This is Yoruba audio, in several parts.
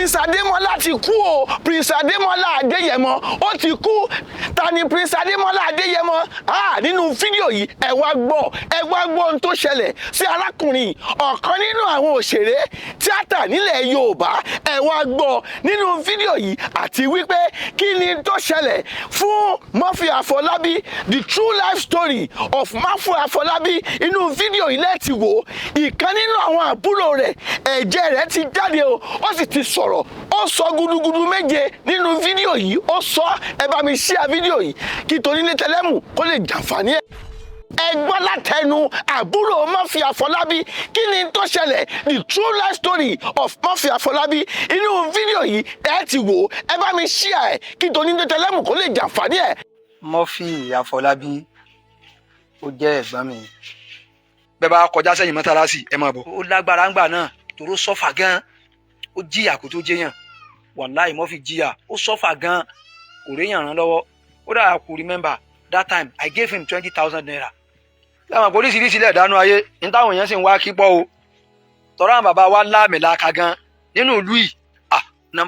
Prince Adémọ́lá ti kú o. Prince Adémọ́lá Adéyẹmọ, ó ti kú. Ta ni Prince Adémọ́lá Adéyẹmọ? Ah, nínú fídíò yìí, ẹ wá gbọ́, ẹ wá gbọ́ ohun tó ṣẹlẹ̀ sí arákùnrin, ọ̀kan nínú àwọn òṣèré tíátà nílẹ̀ Yorùbá. Ẹ wá gbọ́ nínú fídíò yìí, àti wípé kí ni tó ṣẹlẹ̀ fún Murphy Àfọlábí, the true life story of Murphy Àfọlábí. Inú fídíò yìí lẹ́ẹ̀tì wò. Ìkan nínú àwọn àbúrò rẹ̀, ẹ̀jẹ̀ rẹ̀ ti jáde o, ó sì ti sọ̀rọ̀. Ó sọ gudugudu méje nínú fídíò yìí. Ó sọ. Ẹ bá mi share fídíò yìí kí tonílé tẹlẹ́mù kó lè jàǹfààní ẹ̀. Ẹ gbọ́ látẹnu àbúrò Murphy Àfọlábí kí ni tó ṣẹlẹ̀, the true life story of Murphy Àfọlábí. Inú fídíò yìí ẹ ti wò. Ẹ bá mi share ẹ kí tonílé tẹlẹ́mù kó lè jàǹfààní ẹ̀. Murphy Àfọlábí, ó jẹ́ ẹ̀gbọ́n mi. Bẹ́ẹ̀ bá kọjá sẹ́yìn mọ́tàlásì, ẹ máa bọ̀. Ó lágbára ńgbà náà, tòró suffer gan. Ó jìyà kó tó jẹyàn. Wàláì, Murphy jìyà, ó suffer gan, kò réyàn ràn lọ́wọ́. Ó dà, kò remember that time I gave him ₦20,000. Láwọn oríṣiríṣi ilẹ̀ ìdánú ayé ní táwọn èèyàn sì ń wá kípọ̀ o. Tọ́ra àwọn bàbá wa láàmì laaka gan nínú ìlú yìí. Ah,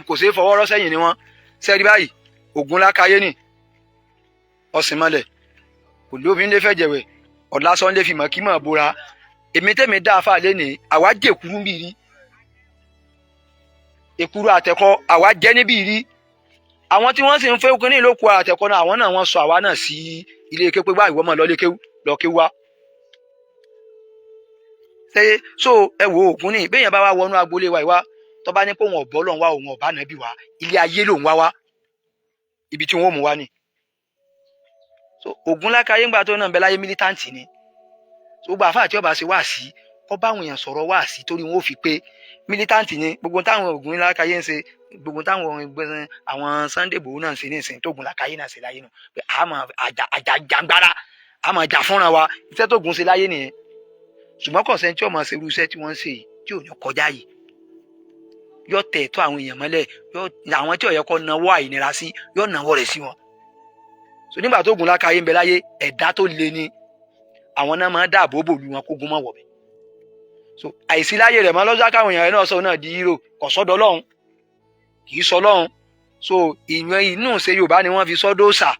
kò ṣeé fọwọ́ rọ́ sẹ́yìn ni wọ́n sẹ́rí báyìí. Ògùn lákàyé nì ọ̀sìn mọ́lẹ̀ kò lóbi ń lé fẹ́ jẹ̀wẹ̀ ọ̀làsán lè fi mọ̀ kí mọ̀ bora. Èmi tẹ̀mí dá afá lé ní àwa jẹ́ èkúrú bí rí, èkúrú àtẹ̀kọ́ àwa jẹ́ níbí rí. Àwọn tí wọ́n sì ń fẹ́ kínní ìlókù àtẹ̀kọ́ náà, àwọn náà wọ́n sọ àwa náà sí ilé ké pé wá, ìwọ máa lọ lé kéwú, lọ kéwú wá. Ṣe so ẹ wo ògùn ní bẹ́ẹ̀ yẹn bá wá wọnú agboolé wa ìwá tó bá ní pé òun ọ̀bọ lòun wá, òun ọ̀bá nàbí wá, ilé ayé lòun wá wá, ibi tí wọ́n mú wá ni. So ògùn lákàyé ńgbà tó náà ń bẹ láyé, militant ni. So gbogbo àfáà tí ó bá ṣe wá sí kọ́ báwọn èèyàn sọ̀rọ̀ wá sí, torí wọn ò fi pé militant ni. Gbogbo táwọn ògùn lákàyé ń ṣe, gbogbo táwọn àwọn Sunday Igboho náà ń ṣe ní ìsìn tó gùn lákàyé náà ṣe láyé nù pé a máa àjà jàǹgbára, a máa jà fúnra wa. Iṣẹ́ tó gùn ṣe láyé nìyẹn. Ṣùgbọ́n kò sẹ́ni tí ó máa ṣe irú iṣẹ́ tí wọ́n ń ṣe yìí tí ò ní kọjá yìí. Yóò tẹ̀ ẹ̀tọ́ àwọn èèyàn mọ́lẹ̀, yóò àwọn tí ó yẹ kó nawọ́ àìnira sí, yóò nawọ́ rẹ̀ sí wọn. So nígbà tó gùn lákàyé ń bẹ láyé, ẹ̀dá tó le ni. Àwọn náà máa dáàbò bò lu wọn kógun mọ́ wọ̀bẹ̀. So àìsí láyé rẹ̀ mọ́ lọ́jọ́ káwọn èèyàn rẹ̀ náà sọ náà di hero. Kò sọ́dọ̀ Ọlọ́run, kì í sọ Ọlọ́run. So ìyẹn inú ṣe Yorùbá ni wọ́n fi sọ́dọ̀ òòṣà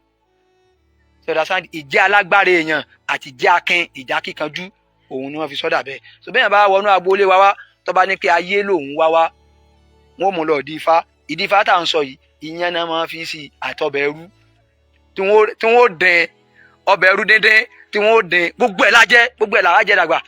sọdọ̀ sáà. Ìjẹ́ alágbára èèyàn àti ìjẹ́ akin, ìjà kíkanjú, òun ni wọ́n fi sọ́dà bẹ́ẹ̀. So bẹ́ẹ̀ bá wọnú agboolé wa wá, tó bá ní pé ayé lòun wá wá, wọ́n mú lọ ìdí ifá. Ìdí ifá tá à ń sọ yìí, ìyẹn náà máa fi sí àtọbẹ̀ ẹrú tí wọ́n dín, ọbẹ̀ ẹrú díndín tí wọ́n dín, gbogbo ẹ̀ lájẹ́, gbogbo ẹ̀ làwọn jẹ́ dàgbà.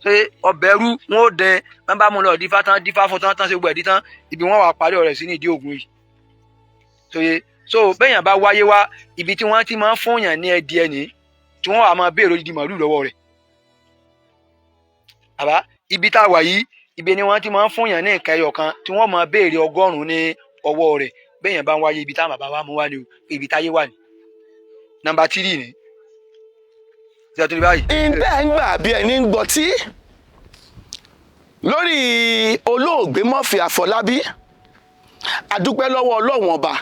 Ṣé ọbẹ̀ ẹrú wọ́n dín, wọ́n bá mú lọ ìdí ifá tán, dífá fún tán tán, ṣe gbogbo ẹ̀ dí tán, ibi wọ́n wà parí ọ̀rẹ́ sí ní ìdí ògùn yìí. So bẹ́yàn bá wáyé wá, ibi tí wọ́n ti máa ń fún yàn ní ẹdí ẹni tí wọ́n wà máa béèrè odidi màálù lọ́wọ́ rẹ̀. Àbá ibi tá a wà yìí, ibi ni wọ́n ti máa ń fún yàn ní nǹkan ẹyọ kan tí wọ́n máa béèrè 100 ní ọwọ́ rẹ̀. Bẹ́yàn bá ń wáyé, ibi táwọn bàbá wa mú wá ni o, ibi táyé wà ní. Number 3 ni ṣé ẹ tún ní báyìí. Ǹtẹ́ ń gbà bí ẹni ń gbọ́tí lórí olóògbé Murphy Àfọlábí. Adúpẹ́ lọ́wọ́ Ọlọ́run Ọba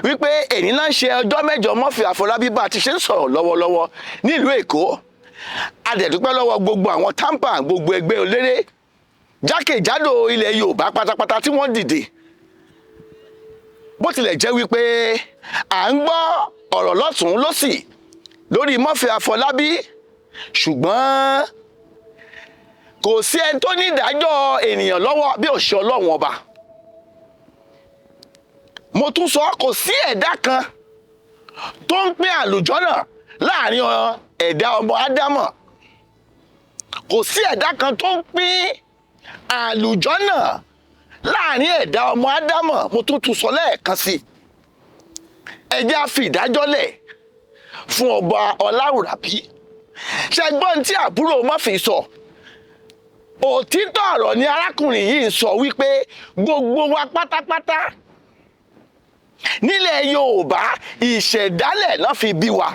wípé èyí náà ń ṣe ọjọ́ 8 Murphy Àfọlábí bá a ti ṣe ń sọ̀rọ̀ lọ́wọ́lọ́wọ́ nílùú Èkó. A dẹ̀ dúpẹ́ lọ́wọ́ gbogbo àwọn TAMPAN, gbogbo ẹgbẹ́ eléré jákèjádò ilẹ̀ Yorùbá pátápátá tí wọ́n dìde. Bó tilẹ̀ jẹ́ wípé à ń gbọ́ ọ̀rọ̀ lọ́tún lọ́sì lórí Murphy Àfọlábí, ṣùgbọ́n kò sí ẹni tó ní ìdájọ́ ènìyàn lọ́wọ́ bí ò ṣe Ọlọ́run Ọba. Mo tún sọ, kò sí ẹ̀dá kan tó ń pín àlùjọ́nà láàrin ẹ̀dá ọmọ Ádámọ̀. Kò sí ẹ̀dá kan tó ń pín àlùjọ́nà láàrin ẹ̀dá ọmọ Ádámọ̀. Mo tún tún sọ lẹ́ẹ̀kan sí i. Ẹ jẹ́ á fi ìdájọ́ lẹ̀ fún Ọba Ọláwùrábí. Ṣẹgbọ́n tí àbúrò Murphy sọ, òtítọ́ ọ̀rọ̀ ni arákùnrin yìí ń sọ, wípé gbogbo wa pátápátá nílẹ̀ Yorùbá, ìṣẹ̀dálẹ̀ náà fi bí wa.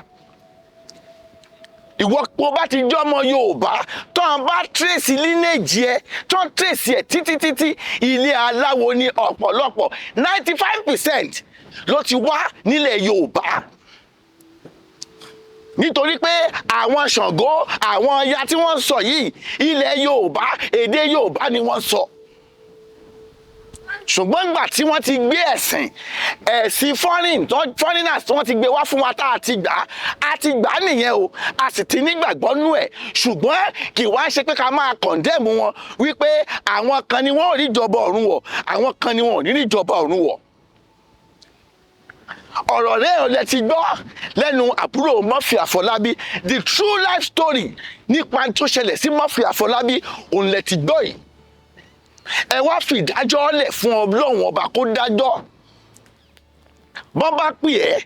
Ìwọ tó bá ti jọmọ Yorùbá, tó ń bá trace lineage ẹ, tó ń trace ẹ títí títí, ilé aláwo ní ọ̀pọ̀lọpọ̀, 95% ló ti wá nílẹ̀ Yorùbá, nítorí pé àwọn Ṣàngó, àwọn Ọya tí wọ́n ń sọ yìí, ilẹ̀ Yorùbá, èdè Yorùbá ni wọ́n sọ. Ṣùgbọ́n gbà tí wọ́n ti gbé ẹ̀sìn foreigners tí wọ́n ti gbé wá fún wa, tá a ti gbà á, a ti gbà á nìyẹn o, a sì ti nígbàgbọ́ nú ẹ̀. Ṣùgbọ́n kì wá ṣe pé ká máa condemn wọn wípé àwọn kan ni wọ́n ò rí ìjọba ọ̀run wọ̀, àwọn kan ni wọ́n ò ní rí ìjọba ọ̀run wọ̀. Ọ̀rọ̀ rẹ̀ ò lẹ ti gbọ́ lẹ́nu àbúrò Murphy Àfọlábí. The true life story nípa tó ṣẹlẹ̀ sí Murphy Àfọlábí òun lẹ ti gbọ́ yìí. Ẹ wá fi ìdájọ́ lẹ̀ fún Ọlọ́run Ọba kó dájọ́. Bọ́n bá pè ẹ́,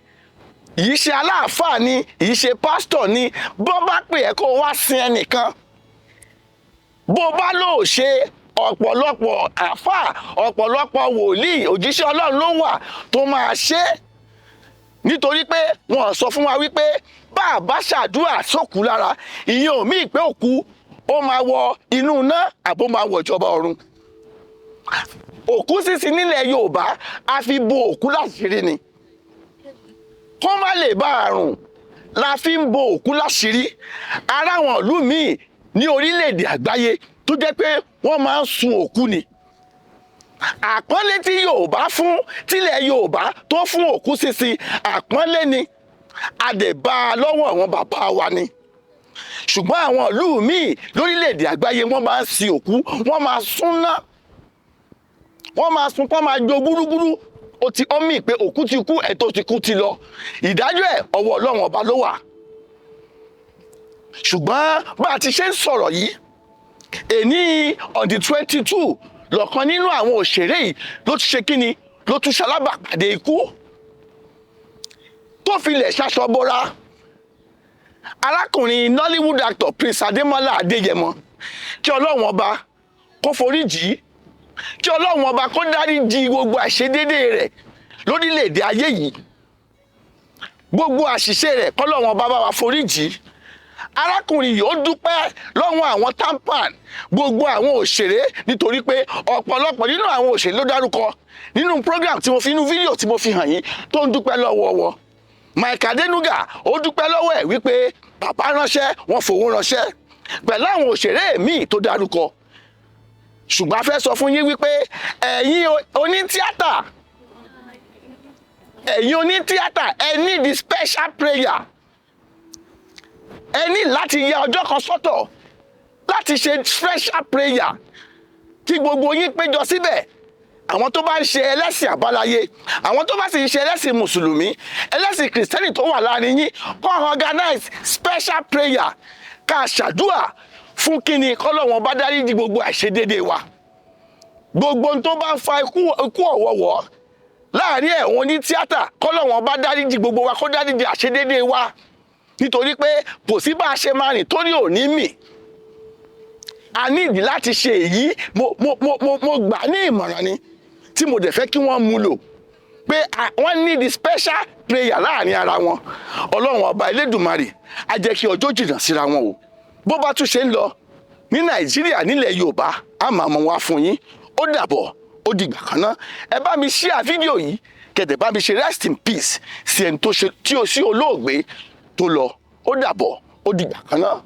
yìí ṣe aláàfáà ni, yìí ṣe pásítọ̀ ni, bọ́n bá pè ẹ́ kó wá sin ẹnìkan, bó bá lóò ṣe, ọ̀pọ̀lọpọ̀ àáfàá, ọ̀pọ̀lọpọ̀ wòlíì, òjíṣẹ́ Ọlọ́run ló wà tó máa ṣe é, nítorí pé wọn sọ fún wa wípé bá a bá ṣàdúrà sókú lára, ìyẹn ò mí pé òkú ó máa wọ inú iná àbó máa wọ ìjọba ọ̀run. Òkú sísin nílẹ̀ Yorùbá, a fi bo òkú láṣìírí ni, kó má lè bá àrùn la fi ń bo òkú láṣìírí. Ara àwọn ìlú míì ní orílẹ̀-èdè àgbáyé tó jẹ́ pé wọ́n máa ń sun òkú ni. Àpọ́nlé tí Yorùbá fún, tílẹ̀ Yorùbá tó fún òkú sísin, àpọ́nlé ni, a dẹ̀ bá a lọ́wọ́ àwọn bàbá wa ni. Ṣùgbọ́n àwọn ìlú míì lórílẹ̀-èdè àgbáyé, wọ́n máa ń sin òkú, wọ́n máa súnná, wọ́n máa sun kọ́, máa jó gúrúgúrú. Ó ti ọ́ mì pé òkú ti kú, ẹ̀tọ́ ti kú ti lọ, ìdájọ́ ẹ̀, ọwọ́ Ọlọ́run Ọba ló wà. Ṣùgbọ́n bá a ti ṣe ń sọ̀rọ̀ yìí, èní on the 22, lọ́kàn nínú àwọn òṣèré yìí ló ti ṣe kíni, ló tún ṣalábàpàdé ikú tó filẹ̀ ṣaṣọ bora, arákùnrin Nollywood actor Prince Adémọ́lá Adéyẹmọ. Kí Ọlọ́run Ọba kó forí jì í, kí Ọlọ́run Ọba kó dáríjì gbogbo àìṣedédé rẹ̀ lórílẹ̀‐èdè ayé yìí, gbogbo àṣìṣe rẹ̀, kọ́lọ́run Ọba bá wa forí jì í. Arákùnrin yìí, ó dúpẹ́ lọ́wọ́ àwọn TAMPAN, gbogbo àwọn òṣèré, nítorí pé ọ̀pọ̀lọpọ̀ nínú àwọn òṣèré ló dárúkọ nínú program tí mo fi, nínú fídíò tí mo fi hàn yín, tó ń dúpẹ́ lọ́wọ́ wọn. Mike Adenuga, ó dúpẹ́ lọ́wọ́ ẹ̀ wípé bàbá ránṣẹ́, wọ́n fowó ránṣẹ́, pẹ̀lú àwọn òṣèré míì tó dárúkọ. Ṣùgbọ́n a fẹ́ sọ fún yín wípé ẹ̀yin onítíátà, ẹ need the special prayer. Ẹ ní láti ya ọjọ́ kan sọ́tọ̀ láti ṣe special prayer, kí gbogbo yín péjọ síbẹ̀, àwọn tó bá ń ṣe ẹlẹ́sìn àbáláyé, àwọn tó bá sì ń ṣe ẹlẹ́sìn mùsùlùmí, ẹlẹ́sìn kìrìsìtẹ́nì tó wà láàrin yín, kó organize special prayer, ká ṣàdúà fún kíni, kọ́lọ́wọ́n bá dáríjì gbogbo àìṣedéédéé wa, gbogbo ohun tó bá ń fa ikú ọ̀wọ̀wọ́ láàrin ẹ̀wọ̀n ní tíátà, kọ́lọ́wọ́n bá dáríjì gbogbo wa, kó dáríjì àìṣedéédéé wa, nítorí pé kò sí bá a ṣe máa rìn torí òní mì. A ní ìdí láti ṣe èyí. Mo gbà ní ìmọ̀ràn ni tí mo dẹ̀ fẹ́ kí wọ́n mú lò pé wọ́n ní the special prayer láàrin ara wọn. Ọlọ́run Ọba Elédùmarè á jẹ́ kí ọjọ́ jìnnà síra wọn o. Bó bá tún ṣe ń lọ ní Nàìjíríà, nílẹ̀ Yorùbá, á máa mọ̀ wá fún yín. Ó dàbọ̀, ó dìgbà kan náà. Ẹ bá mi share fídíò yìí, kẹ̀dẹ̀ bá mi ṣe rest in peace sí ẹni tó ṣe tí ó sí olóògbé tó lọ. Ó dàbọ̀, ó dìgbà kan náà.